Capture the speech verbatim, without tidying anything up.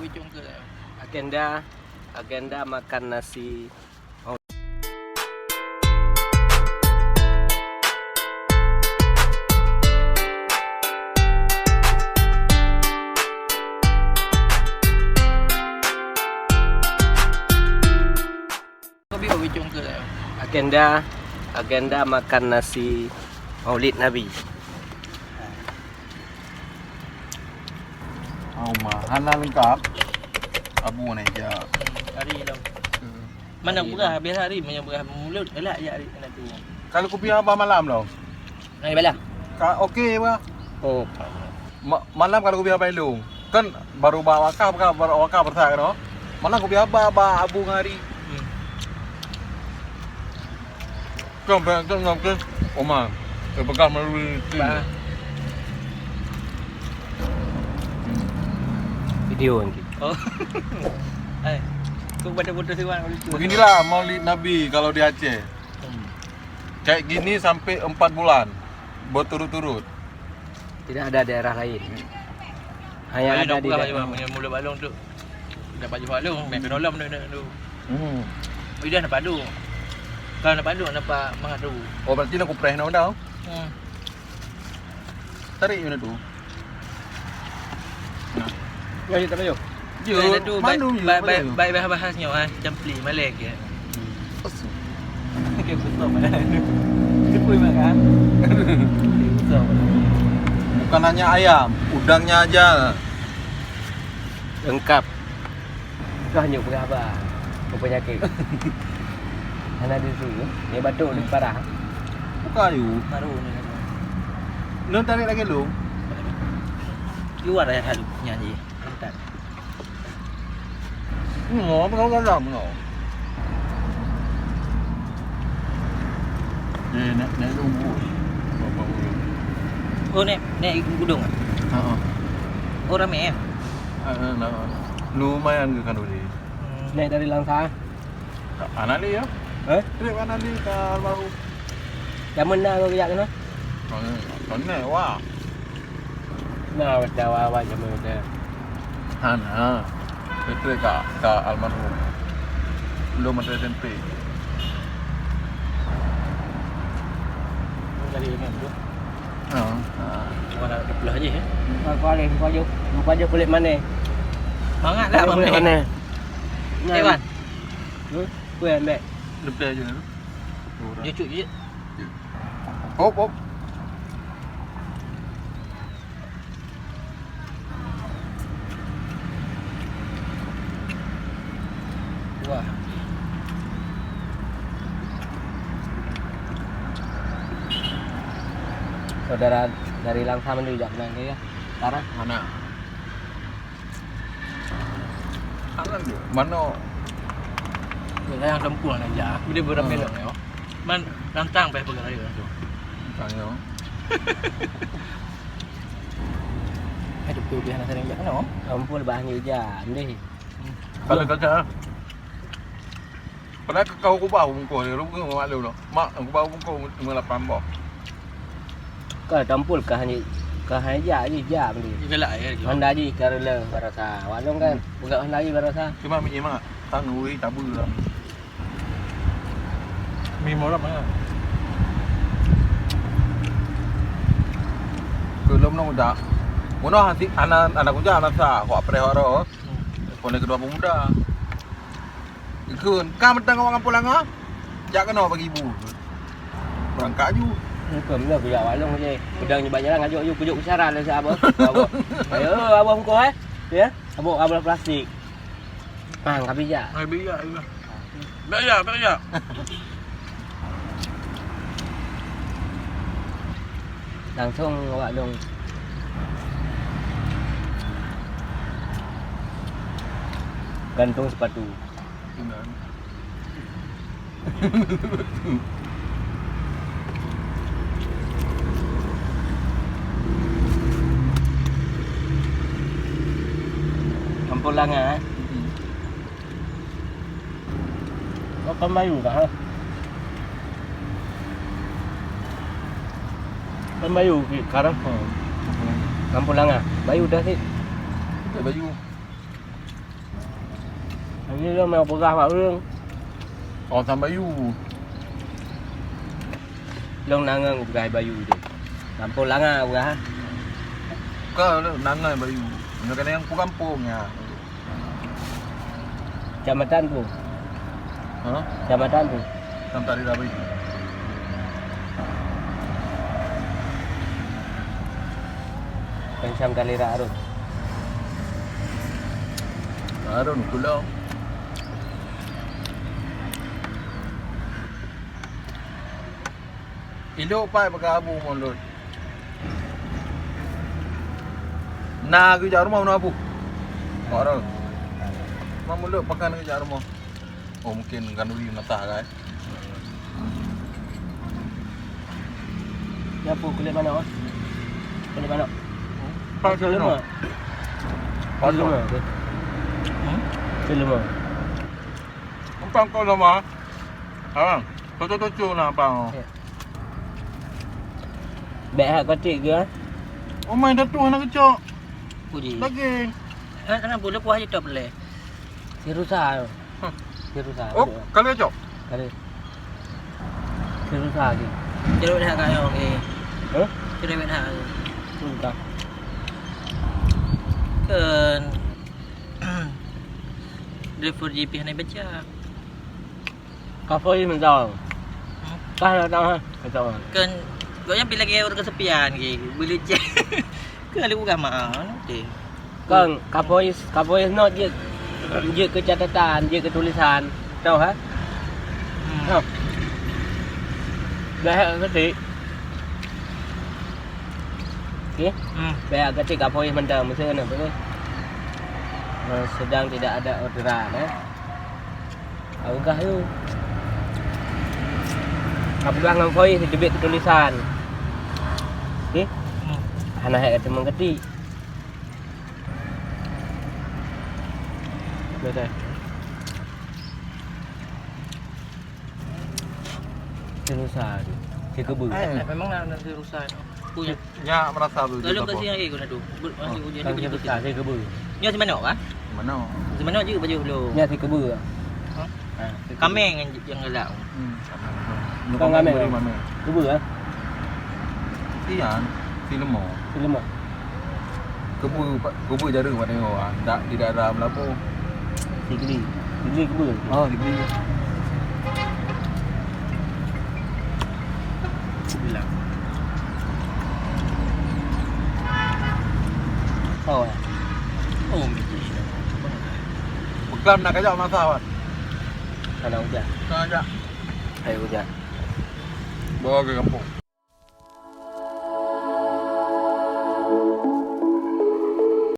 Agenda, agenda makan nasi. Agenda, agenda makan nasi Maulid Nabi. Hana lengkap. Abu ni je. Hari lom. Mana beurah, biasa hari meunyoe beurah mulut, galak jak hari kena tu. Kalau kupi haba malam lom. Hai, balah. Ka, okey, bah. Oh, ma-, malam kalau kupi haba ilung. Kan baru ba wakaf, ka, baru wakaf bersa kan. Malam kupi haba, ba Abu ngari. Hmm. Kan, kan, kan, kan. Oma, terpegang melalui tim. Bah. Video nanti. Oh. Hai. Kau pada foto siwan lucu. Beginilah Maulid Nabi kalau di Aceh. Hmm. Kayak gini sampai empat bulan berturut-turut. Tidak ada daerah lain. Hanya ada di daerah. Mulut balong tu. Dapat jual balong, main penolom tu, tu. Hmm. Udah nampak tu. Kalau nampak tu, nampak mangat tu. Oh, berarti nak kupreh nak dah. Hmm. Tarik je tu. Nah. Ya, ya, tak payah. Ya, tu baik, baik, baik, baik bahas nyoe, ah, campli, malek ya. Hmm. Okey, betul. Dia pun makan. Okey, betul. Bukan hanya ayam, udangnya aja. Lengkap. Kah nyuk peugah haba. Penyakit. Hana di su. Ni batuk ni parah. Buka yu. Baru ni. Lôn tarik lagi lu. Keluar ya halu nyanyi. Angkat. Ngoh, apa kau dalam ngoh? Eh, nak, nak tunggu. Bapak urus. Oh, naik, naik gunung ah? Ha. Oh, ramai eh? Ha, ha, nah. Lumayan ke kan boleh. Hmm. Naik dari Langsa. Anak dia ya? Eh? Trip anak dia ke almarhum. Zaman dah kau kejak kena? Mana? Mana? Wah. Nah, macam awal-awal zaman kita. Hana. Betul ka, ka almarhum. Belum ada S M P. Dari imam tu. Ha. Ha. Orang nak dipelah je, eh. Muka paling, muka je, muka je kulit manis. Mangat lah, kulit manis. Eh, Wan. Hmm? Kuih ambek. Lebih aja tu. Dia cut je. Hop, hop. Wah. Saudara dari Langsa mana jak peugah ke ya? Tarah? Mana? Alam dia. Mana? Sayang tempur nak jak. Boleh beramai dalam ni. Man, rantang payah peugah raya tu. Tanya. Hai, betul dia nak sering jak kena. Ampun, bah ni je, ndeh. Kalau kata, padahal kau kubah bungkus dia, lu maklum tu. Mak, kubah bungkus lima lapan boh. Ka tampul ka hanya, ka hanya jak je, jak beli. Dia galak ya, dia. Honda je ka rela barasa. Walong kan, hmm, peugah Honda je barasa. Cuma minyak mak, tang ui tabu lah. Mi murah mana? Belum nak udah. Mana hati anak, anak udah anak sah, wak preh wak roh. Hmm. Pon kedua pemuda. Ikun, ka mantong awak kampung Langa. Jak keunoe bagi ibu. Berangkat aju. Bukan benda kujak walong je. Udang nyebat jalan ngajak aju kujak usaran lah siapa. Ayo, abah muka eh. Ya, abah abah plastik. Pang, kami jak. Kami jak juga. Bek jak, bek jak. Langsung awak dong gantung sepatu. Dengan Kampung Langa, eh? Mm-mm. Makan bayu kah, ha? Makan bayu, Ki, sekarang. Hmm. Kampung Langa. Bayu dah, Ki. Tak bayu. Nyoe lôn mau peugah bak ureueng. Oh, sampai yu. Lôn na ngon peugah bak yu tu. Lampôh langa peugah. Ka lôn na ngon bak yu. Nyoe keuneuk nyang peue gampông nyan. Kecamatan peue? Ha? Kecamatan peue? Kecamatan Rira Bayu. Macam Galera Arun. Arun Kulong. Ilok pai bak abu mulut. Na geujak rumoh na abu. Baru. Cuma mulut pakan geujak rumoh. Oh, mungkin kanduri mata kan. Nyapu kulit manok, eh? Kulit manok. Pak Kulit Sulaiman. Sulaiman. Pak Sulaiman. Hmm? Sulaiman. Empang kau nama? Ha. Tucu-tucu nak empang. Ya. Bèk hak keutik ke? Oh, main datu anak kecok. Puji. Daging. Eh, anak boleh kuah je top boleh. Si rusa. Hah. Si rusa. Oh, kali kecok? Kali. Si rusa lagi. Cerewet hak kayong, eh. Hah? Cerewet hak. Entah. Kan. Driver G P hana baca. Ka voice mantong. Ka na tahu, ha? Mantong. Kan, gobnyan pi lagèe ureueng kesepian lagi. Boleh chat. Kan ada ureueng maaf, nanti. Kan, ka voice, ka voice note jeuet, jeuet keu catatan, jeuet keu tulisan. Tahu, ha? Hmm. Ha. Dah, ha, ngerti. Okey. Hmm. Bèk keutik ka voice mantong, mesti kena, betul? Eh, sedang tidak ada orderan, eh. Ka peugah tu. Ka peugah ngon voice, teubiet tulisan. Okey? Hmm. Hana hek kata meuketik. Dah, dah. Si rusa tu. Si keubeu. Eh. Memang nak, nak si rusa tu. Punya. Nyak merasa tu. Lalu kat sini lagi guna tu. Masih ujian kan dia si rusa, si keubeu. Nyoe si manok, ah? Manok. Si manok juga baju belum. Nyak si keubeu. Ha? Ha, si keubeu. Kameng yang, yang galak. Hmm. Bukan kameng. Beri kameng. Keubeu, ah? Iyan, si leumah. Si leumah. Keubeu, keubeu jareung pada nyoe, ah, dak di daerah Meulaboh. Sigli. Sigli keubeu. Oh, Sigli. Bilang. Oh, ya. Oh, mesti. Beklam nak kajak masa, Wan. Kalau hujan. Nak kajak. Ayo hujan. Bawa ke kampung.